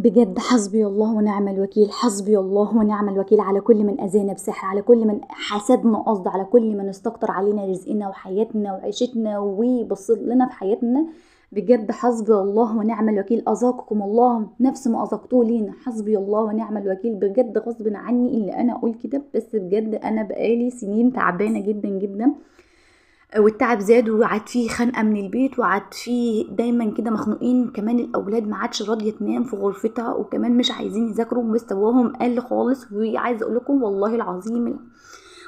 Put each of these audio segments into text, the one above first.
بجد حسبي الله ونعم الوكيل، حسبي الله ونعم الوكيل على كل من أذانا بسحر، على كل من حسدنا قصد، على كل من استكتر علينا رزقنا وحياتنا وعيشتنا وبص لنا في حياتنا. بجد حسبي الله ونعم الوكيل، أذاقكم الله نفس ما أذقتوه لينا، حسبي الله ونعم الوكيل. بجد غصب عني اللي أنا أقول كده، بس بجد أنا بقالي سنين تعبانة جدا جدا، والتعب زاد، وقعد فيه خنقه من البيت، وقعد فيه دايما كده مخنوقين. كمان الاولاد ما عادش راضية تنام في غرفتها، وكمان مش عايزين يذاكروا، مستواهم قل خالص. وعايزه اقول لكم والله العظيم،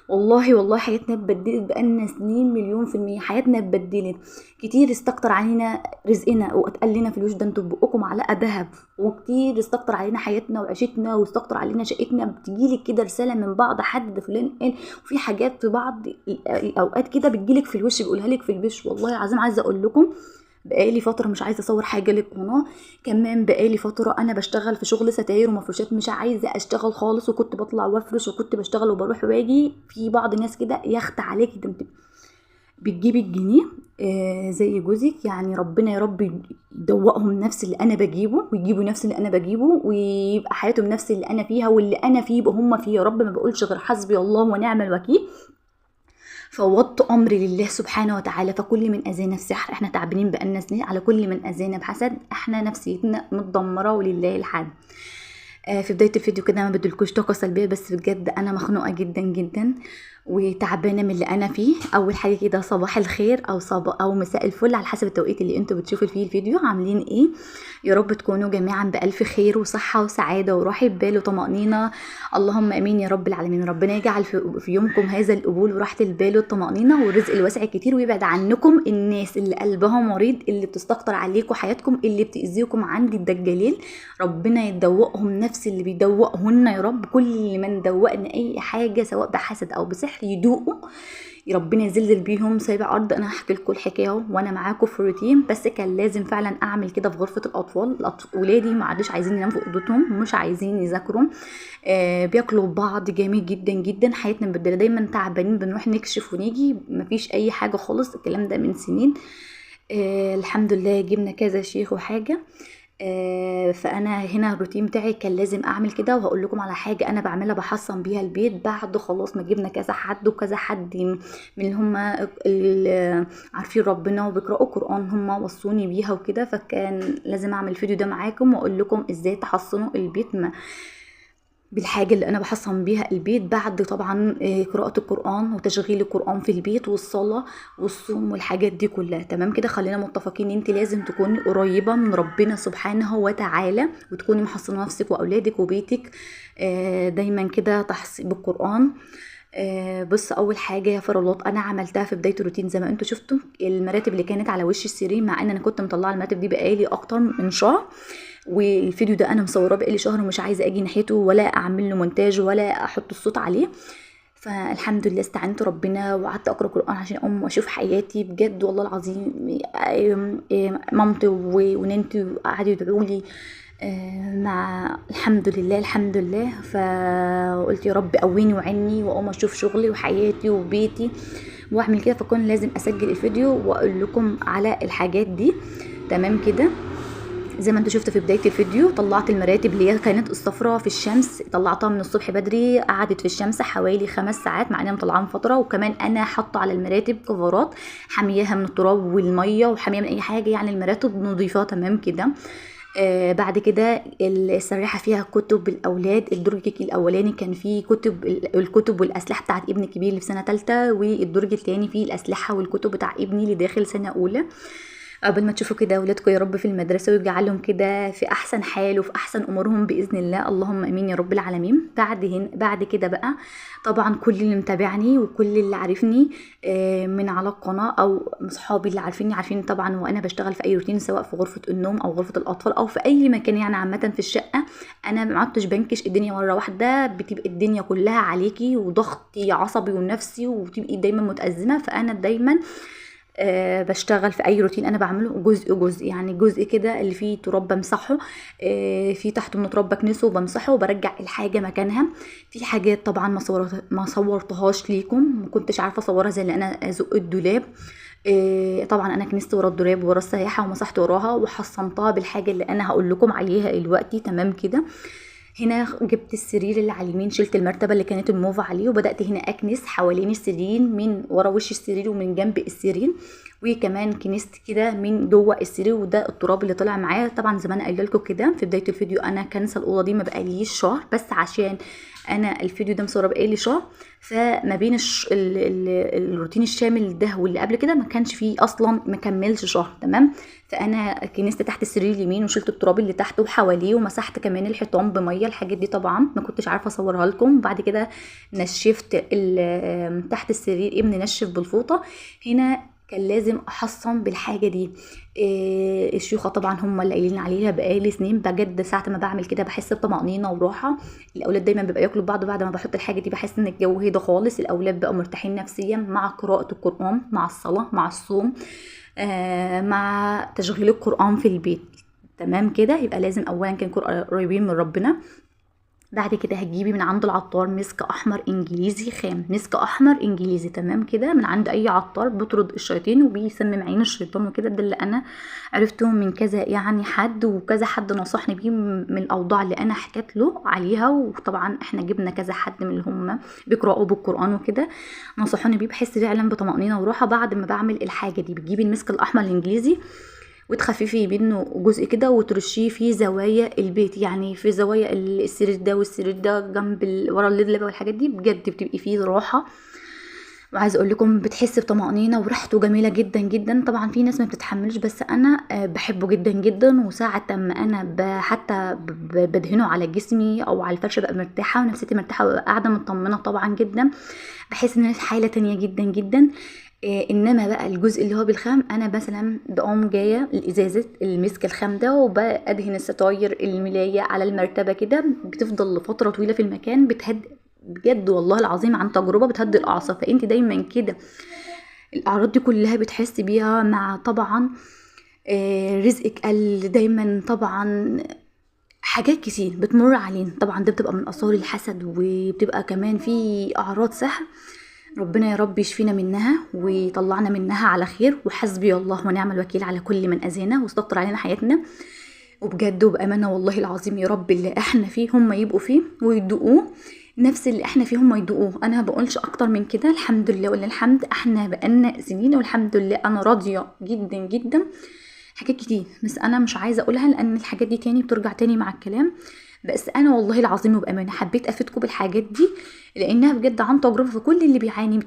والله والله حياتنا اتبدلت، بقالنا سنين مليون في المية حياتنا اتبدلت كتير. استكتر علينا رزقنا واتقال لنا فلوس، ده انتوا بقكم معلقه ذهب. وكتير استكتر علينا حياتنا وعيشتنا، واستكتر علينا شقتنا. بتجيلك كده رسالة من بعض حد، ده فلان قال، وفي حاجات في بعض الاوقات كده بتجيلك في الوش، بيقولها لك في الوش. والله العظيم عايزه اقول لكم بقالي فترة مش عايزه اصور حاجة للقناة، كمان بقالي فترة انا بشتغل في شغل ستاير ومفروشات، مش عايزه اشتغل خالص، وكنت بطلع وافرش وكنت بشتغل وبروح واجي. في بعض الناس كده يخت عليكي، ده انت بتجيبي الجنيه زي جوزك، يعني ربنا يا رب يدوقهم نفس اللي انا بجيبه، ويجيبوا نفس اللي انا بجيبه، ويبقى حياتهم نفس اللي انا فيها، واللي انا فيه يبقى هم فيه يا رب. ما بقولش غير حسبي الله ونعم الوكيل. فوضت امري لله سبحانه وتعالى. فكل من اذانا بسحر، احنا تعبانين بقالنا سنين، على كل من اذانا بحسد احنا نفسيتنا متدمره ولله الحمد. في بداية الفيديو كده ما بدلكوش طاقة سلبية، بس بجد انا مخنوقه جدا جدا وتعبانه من اللي انا فيه. اول حاجة كده صباح الخير او صباح او مساء الفل على حسب التوقيت اللي انتوا بتشوفوا فيه الفيديو. عاملين ايه؟ يا رب تكونوا جميعا بالف خير وصحة وسعادة وراحة بال وطمانينة، اللهم امين يا رب العالمين. ربنا يجعل في يومكم هذا القبول وراحة البال والطمانينة والرزق الواسع كتير، ويبعد عنكم الناس اللي قلبها مريض، اللي بتستكتر عليكم حياتكم، اللي بتاذيكم عند الدجالين. ربنا يدوقهم نفس اللي بيدوقهن يا رب. كل من دوقنا اي حاجة سواء بحسد او بسحر يدوقوا، ربنا يزلزل بيهم سابع ارض. انا هحكي لكم الحكاية وانا معاكم في الروتين، بس كان لازم فعلا اعمل كده في غرفة الاطفال. ولادي ما عادوش عايزين يناموا في اوضتهم، مش عايزين يذاكروا، بياكلوا بعض جامد جدا جدا. حياتنا مبدله، دايما تعبانين، بنروح نكشف ونيجي، مفيش اي حاجة خالص. الكلام ده من سنين. الحمد لله جبنا كذا شيخ وحاجه. فانا هنا الروتين بتاعي كان لازم اعمل كده. وهقول لكم على حاجة انا بعملها بحصن بيها البيت بعد خلاص ما جبنا كذا حد وكذا حد من اللي هم عارفين ربنا وبيقراوا قران، هم وصوني بيها وكده، فكان لازم اعمل الفيديو ده معاكم واقول لكم ازاي تحصنوا البيت بالحاجة اللي انا بحصن بيها البيت بعد طبعا قراءة القران وتشغيل القران في البيت والصلاة والصوم والحاجات دي كلها. تمام كده، خلينا متفقين انت لازم تكوني قريبه من ربنا سبحانه وتعالى، وتكوني محصنة نفسك واولادك وبيتك دايما كده تحصين بالقران. بص، اول حاجة يا فرولات انا عملتها في بداية الروتين زي ما انتوا شفتوا، المراتب اللي كانت على وش السرير، مع ان انا كنت مطلعه المراتب دي بقالي اكتر من شهر، والفيديو ده انا مصوراه بقالي شهر ومش عايزه اجي ناحيته ولا اعمل له مونتاج ولا احط الصوت عليه. فالحمد لله استعنت ربنا وقعدت اقرا قران عشان اقوم واشوف حياتي بجد والله العظيم. مامتي وننتي قعدوا يدعوا لي مع الحمد لله الحمد لله. فقلت يا رب قويني وعني واقوم اشوف شغلي وحياتي وبيتي واعمل كده. فكون لازم اسجل الفيديو واقول لكم على الحاجات دي. تمام كده، زي ما انتوا شفتوا في بداية الفيديو طلعت المراتب اللي هي كانت الصفراء في الشمس، طلعتها من الصبح بدري، قعدت في الشمس حوالي 5 ساعات مع اني مطلعاها من فترة. وكمان انا حاطه على المراتب كفرات حامياها من التراب والمية وحاميه من اي حاجة، يعني المراتب نظيفة. تمام كده. بعد كده السريحه فيها كتب الاولاد. الدرج الاولاني كان فيه كتب الكتب والاسلحة بتاعت ابني الكبير اللي في سنة ثالثة، والدرج الثاني فيه الاسلحة والكتب بتاع ابني اللي داخل سنة اولى. قبل ما تشوفوا كده اولادكم يا رب في المدرسة ويجعلهم كده في احسن حال وفي احسن امورهم باذن الله، اللهم امين يا رب العالمين. بعد كده بقى طبعا كل اللي متابعني وكل اللي عارفني من على القناة او اصحابي اللي عارفيني عارفين طبعا وانا بشتغل في اي روتين، سواء في غرفة النوم او غرفة الاطفال او في اي مكان، يعني عامة في الشقة انا ما عدتش بنكش الدنيا مرة واحدة، بتبقى الدنيا كلها عليكي وضغطي عصبي ونفسي وتبقي دايما متازمه. فانا دايما بشتغل في اي روتين انا بعمله جزء جزء، يعني جزء كده اللي فيه تراب بمسحه، في تحته من تراب بكنسه وبمسحه وبرجع الحاجة مكانها. في حاجات طبعا ما صورتهاش ليكم، ما كنتش عارفه اصورها، زي اللي انا ازق الدولاب، طبعا انا كنست ورا الدولاب ورا السياحة ومسحت وراها وحصنتها بالحاجة اللي انا هقول لكم عليها دلوقتي. تمام كده. هنا جبت السرير اللي على اليمين، شلت المرتبة اللي كانت الموف عليه، وبدات هنا اكنس حوالين السرير من ورا وش السرير ومن جنب السرير، وكمان كنست كده من جوه السرير، وده التراب اللي طلع معايا. طبعا زي ما انا قايله لكم كده في بداية الفيديو، انا كنسه الاوضة دي ما بقاليش شهر، بس عشان انا الفيديو ده مصوره بقالي شهر، فما بين الروتين الشامل ده واللي قبل كده ما كانش فيه اصلا، ما كملش شهر. تمام. فانا كنست تحت السرير اليمين وشلت التراب اللي تحته وحواليه، ومسحت كمان الحيطان بميه. الحاجات دي طبعا ما كنتش عارفه اصورها لكم. بعد كده نشفت تحت السرير، ابني نشف بالفوطه. هنا كان لازم احصن بالحاجة دي. الشيوخه طبعا هم اللي قايلين عليها بقالي سنين، بجد ساعة ما بعمل كده بحس بطمانينه وراحة. الاولاد دايما بيبقى ياكلوا بعض، بعد ما بحط الحاجة دي بحس ان الجو هدى خالص، الاولاد بقوا مرتاحين نفسيا مع قراءة القران، مع الصلاة، مع الصوم، مع تشغيل القران في البيت. تمام كده. يبقى لازم اولا كان نكون قريبين من ربنا. بعد كده هتجيبي من عند العطار مسك احمر انجليزي خام، مسك احمر انجليزي. تمام كده، من عند اي عطار، بيطرد الشياطين وبيسمم عين الشيطان وكده. ده اللي انا عرفته من كذا يعني حد، وكذا حد نصحني بيه من الاوضاع اللي انا حكيت له عليها. وطبعا احنا جبنا كذا حد من اللي هم بيقراوا بالقران وكده نصحوني بيه. بحس فعلا بطمانينه وراحة بعد ما بعمل الحاجة دي. بتجيبي المسك الاحمر الانجليزي وتخففي منه جزء كده وترشيه في زوايا البيت، يعني في زوايا السرير ده والسرير ده، جنب ورا اللدلبه والحاجات دي. بجد بتبقي فيه راحة، وعايزه اقول لكم بتحس بطمانينه وريحته جميلة جدا جدا. طبعا في ناس ما بتتحملش، بس انا بحبه جدا جدا. وساعة ما انا حتى بدهنه على جسمي او على الفرشة ببقى مرتاحة ونفسيتي مرتاحة وببقى قاعدة مطمنه طبعا جدا. بحس ان انا في حاله تانية جدا جدا. انما بقى الجزء اللي هو بالخام، انا مثلا بقوم جاية الازازه المسك الخام ده وبدهن الستاير الملايه على المرتبة كده، بتفضل لفترة طويلة في المكان، بتهد بجد والله العظيم عن تجربه، بتهدي الاعصاب. فانت دايما كده الاعراض دي كلها بتحس بيها، مع طبعا رزقك قل دايما، طبعا حاجات كتير بتمر علينا. طبعا ده بتبقى من اثار الحسد، وبتبقى كمان في اعراض سحر. ربنا يا رب يشفينا منها ويطلعنا منها على خير، وحسبي الله ونعم الوكيل على كل من اذانا واستكتر علينا حياتنا. وبجد وبامانه والله العظيم يا رب اللي احنا فيه هم يبقوا فيه ويدوقوه، نفس اللي احنا فيه هم يدوقوه. انا ما بقولش اكتر من كده. الحمد لله ولله الحمد، احنا بقالنا سنين والحمد لله انا راضية جدا جدا. حاجات كتير بس انا مش عايزه اقولها، لان الحاجات دي تاني بترجع تاني مع الكلام. بس انا والله العظيم وبامانه حبيت افيدكم بالحاجات دي، لانها بجد عن تجربه. فكل اللي بيعاني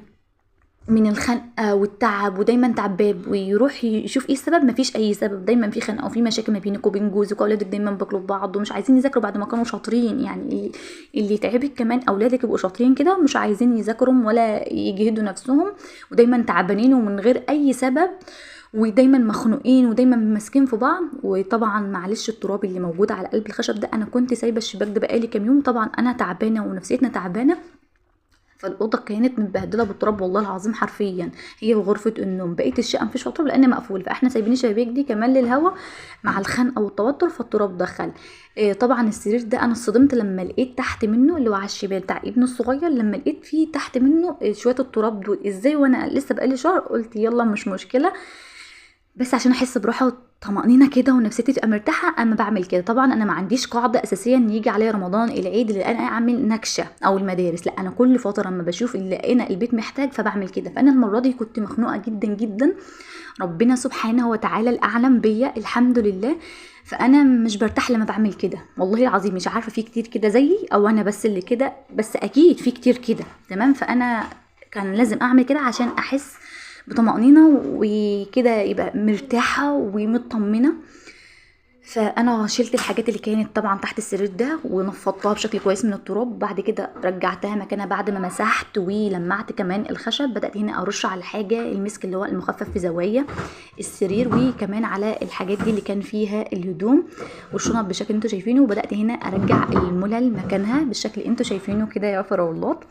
من الخنقه والتعب ودايما تعبان ويروح يشوف ايه السبب، مفيش اي سبب، دايما في خنقه وفي مشاكل ما بينك وبين جوزك، واولادك دايما بياكلوا في بعض ومش عايزين يذاكروا بعد ما كانوا شاطرين. يعني اللي يتعبك كمان اولادك يبقوا شاطرين كده مش عايزين يذاكروا ولا يجهدوا نفسهم، ودايما تعبانين ومن غير اي سبب، ودايما مخنوقين ودايما ماسكين في بعض. وطبعا معلش التراب اللي موجود على قلب الخشب ده، انا كنت سايبه الشباك ده بقالي كام يوم، طبعا انا تعبانة ونفسيتنا تعبانة، فالاوضه كانت متبهدله بالتراب والله العظيم حرفيا، هي وغرفه النوم. بقية الشقة مفيش فيها تراب لان مقفول، فاحنا سايبين الشبابيك دي كمان للهواء مع الخنقه والتوتر، فالتراب دخل. طبعا السرير ده انا اتصدمت لما لقيت تحت منه اللي هو على الشمال بتاع ابنه الصغير، لما لقيت فيه تحت منه شوية التراب دول، ازاي وانا لسه بقالي شهر؟ قلت يلا مش مشكلة، بس عشان احس براحة وطمأنينة كده ونفسيتي تبقى مرتاحة اما بعمل كده. طبعا انا ما عنديش قاعدة اساسية ان يجي عليا رمضان العيد اللي انا اعمل نكشه او المدارس، لا انا كل فترة اما بشوف اللي انا البيت محتاج فبعمل كده. فانا المرة دي كنت مخنوقه جدا جدا، ربنا سبحانه وتعالى الاعلم بيا الحمد لله. فانا مش برتاح لما بعمل كده والله العظيم، مش عارفه في كتير كده زيي او انا بس اللي كده، بس اكيد في كتير كده. تمام. فانا كان لازم اعمل كده عشان احس بطمأنينة وكده، يبقى مرتاحة ومطمنة. فانا شلت الحاجات اللي كانت طبعا تحت السرير ده ونفضتها بشكل كويس من التراب، بعد كده رجعتها مكانها بعد ما مسحت ولمعت كمان الخشب. بدأت هنا ارش على الحاجة المسك اللي هو المخفف في زوايا السرير، وكمان على الحاجات دي اللي كان فيها الهدوم والشنط بالشكل اللي انتوا شايفينه. وبدأت هنا ارجع الملل مكانها بالشكل اللي انتوا شايفينه كده يا فراولات.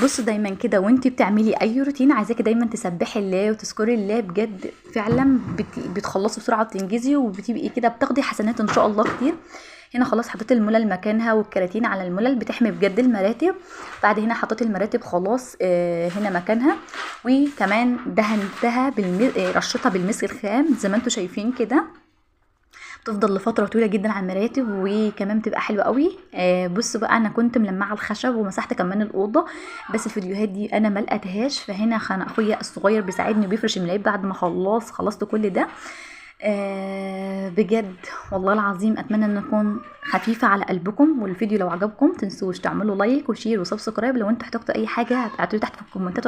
بصوا دايما كده وانتي بتعملي اي روتين عايزاكي دايما تسبحي الله وتذكري الله، بجد فعلا بتخلصي بسرعة وبتنجزي وبتبقي كده بتاخدي حسنات ان شاء الله كتير. هنا خلاص حطيت الملل مكانها والكراتين على الملل، بتحمي بجد المراتب. بعد هنا حطيت المراتب خلاص هنا مكانها، وكمان دهنتها رشتها بالمسك الخام زي ما انتم شايفين كده. بتفضل لفترة طويلة جدا على المراتب، وكمان بتبقى حلوة قوي. بصوا بقى انا كنت ملمعه الخشب ومسحت كمان الاوضة، بس الفيديوهات دي انا ما لقيتهاش. فهنا اخويا الصغير بيساعدني وبيفرش الملايات بعد ما خلصت كل ده. بجد والله العظيم اتمنى ان اكون خفيفة على قلبكم، والفيديو لو عجبكم تنسوش تعملوا like و share و subscribe. لو انتوا احتجتوا اي حاجة هتبعتولي تحت في الكومنتات.